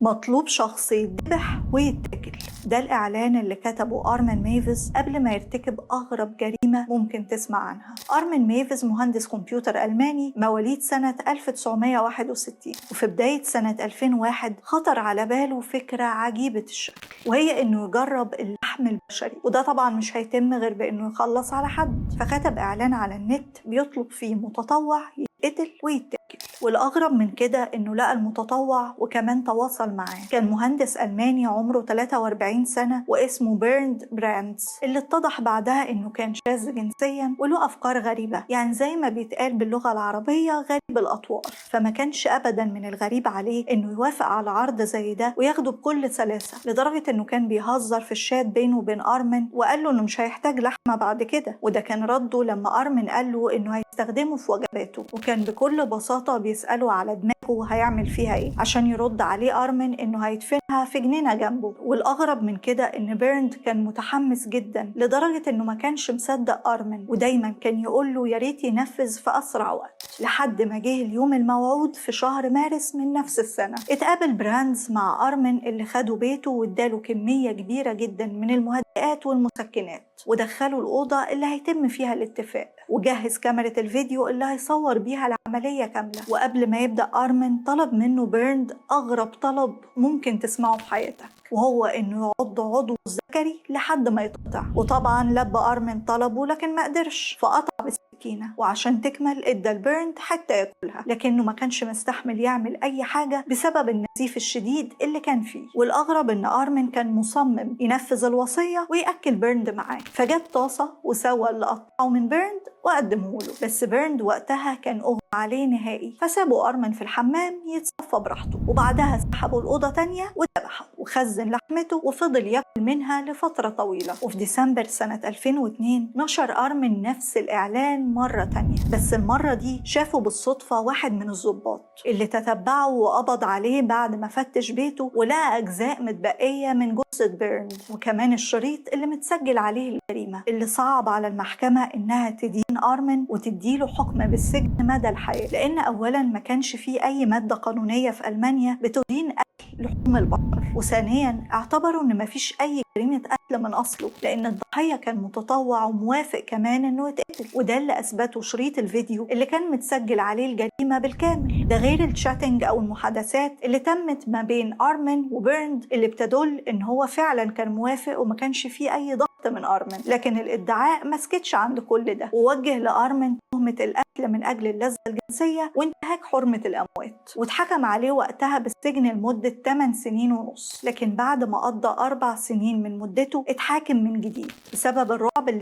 مطلوب شخص يتذبح ويتاكل. ده الإعلان اللي كتبه أرمن ميفز قبل ما يرتكب أغرب جريمة ممكن تسمع عنها. أرمن ميفز مهندس كمبيوتر ألماني مواليد سنة 1961، وفي بداية سنة 2001 خطر على باله فكرة عجيبة الشكل، وهي إنه يجرب اللحم البشري، وده طبعا مش هيتم غير بإنه يخلص على حد. فكتب إعلان على النت بيطلب فيه متطوع يتقتل ويتاكل. والأغرب من كده إنه لقى المتطوع وكمان تواصل معاه. كان مهندس ألماني عمره 43 سنة واسمه بيرند براندز، اللي اتضح بعدها إنه كان شاذ جنسيا وله أفكار غريبة، يعني زي ما بيتقال باللغة العربية غريب الأطوار. فما كانش أبدا من الغريب عليه إنه يوافق على عرض زي ده وياخده بكل سلاسة، لدرجة إنه كان بيهزر في الشات بينه وبين أرمن وقال له إنه مش هيحتاج لحمة بعد كده. وده كان رده لما أرمن قال له إنه هيستخدمه في وجباته، وكان بكل بساطة بيسأله على دماغه هيعمل فيها ايه، عشان يرد عليه أرمن انه هيدفنها في جنينة جنبه. والأغرب من كده ان بيرند كان متحمس جدا لدرجة انه ما كانش مصدق أرمن، ودايما كان يقول له يا ريت ينفذ في أسرع وقت، لحد ما جه اليوم الموعود في شهر مارس من نفس السنة. اتقابل براندز مع أرمن اللي خده بيته واداله كمية كبيرة جدا من المهدئات والمسكنات، ودخله الأوضة اللي هيتم فيها الاتفاق، وجهز كاميرا الفيديو اللي هيصور بيها العملية كاملة. وقبل ما يبدأ أرمن طلب منه بيرند أغرب طلب ممكن تسمعه في حياتك، وهو إنه يعض عضو الذكري لحد ما يتقطع. وطبعا لبى أرمن طلبه لكن ما قدرش، فقطع بالسكينة، وعشان تكمل ادى لبيرند حتى ياكلها، لكنه ما كانش مستحمل يعمل أي حاجة بسبب النزيف الشديد اللي كان فيه. والأغرب إن أرمن كان مصمم ينفذ الوصية ويأكل بيرند معاه، فجاب طاسة وسوى اللي قطعه من بيرند وقدمه له، بس بيرند وقتها كان أغمى عليه نهائي، فسابوا أرمن في الحمام يتصفى براحته، وبعدها سحبوا الأوضة تانية وذبحه وخزن لحمته وفضل ياكل منها لفترة طويلة. وفي ديسمبر سنة 2002 نشر أرمن نفس الإعلان مرة تانية، بس المرة دي شافه بالصدفة واحد من الضباط اللي تتبعه وقبض عليه بعد ما فتش بيته ولقى أجزاء متبقية من جثة بيرند، وكمان الشريط اللي متسجل عليه الجريمة، اللي صعب على المحكمة إنها تدين أرمن وتديله حكم بالسجن مدى الحياة، لأن أولا ما كانش فيه أي مادة قانونية في ألمانيا بتدين قتل لحوم البشر، وثانيا اعتبروا إن مفيش أي جريمة قتل من أصله، لأن الضحية كان متطوع وموافق كمان إنه يتقتل، وده اللي أثبته شريط الفيديو اللي كان متسجل عليه الجريمة بالكامل، ده غير ال chatting أو المحادثات اللي تمت ما بين أرمن وبيرند اللي بتدل إن هو فعلا كان موافق وما كانش فيه أي ضغط من أرمن. لكن الادعاء ما سكتش عند كل ده، ووجه لأرمن تهمة القتل من أجل اللذة الجنسية وانتهاك حرمة الأموات، واتحكم عليه وقتها بالسجن لمدة 8 سنين ونص. لكن بعد ما قضى 4 سنين من مدته اتحاكم من جديد بسبب الرعب اللي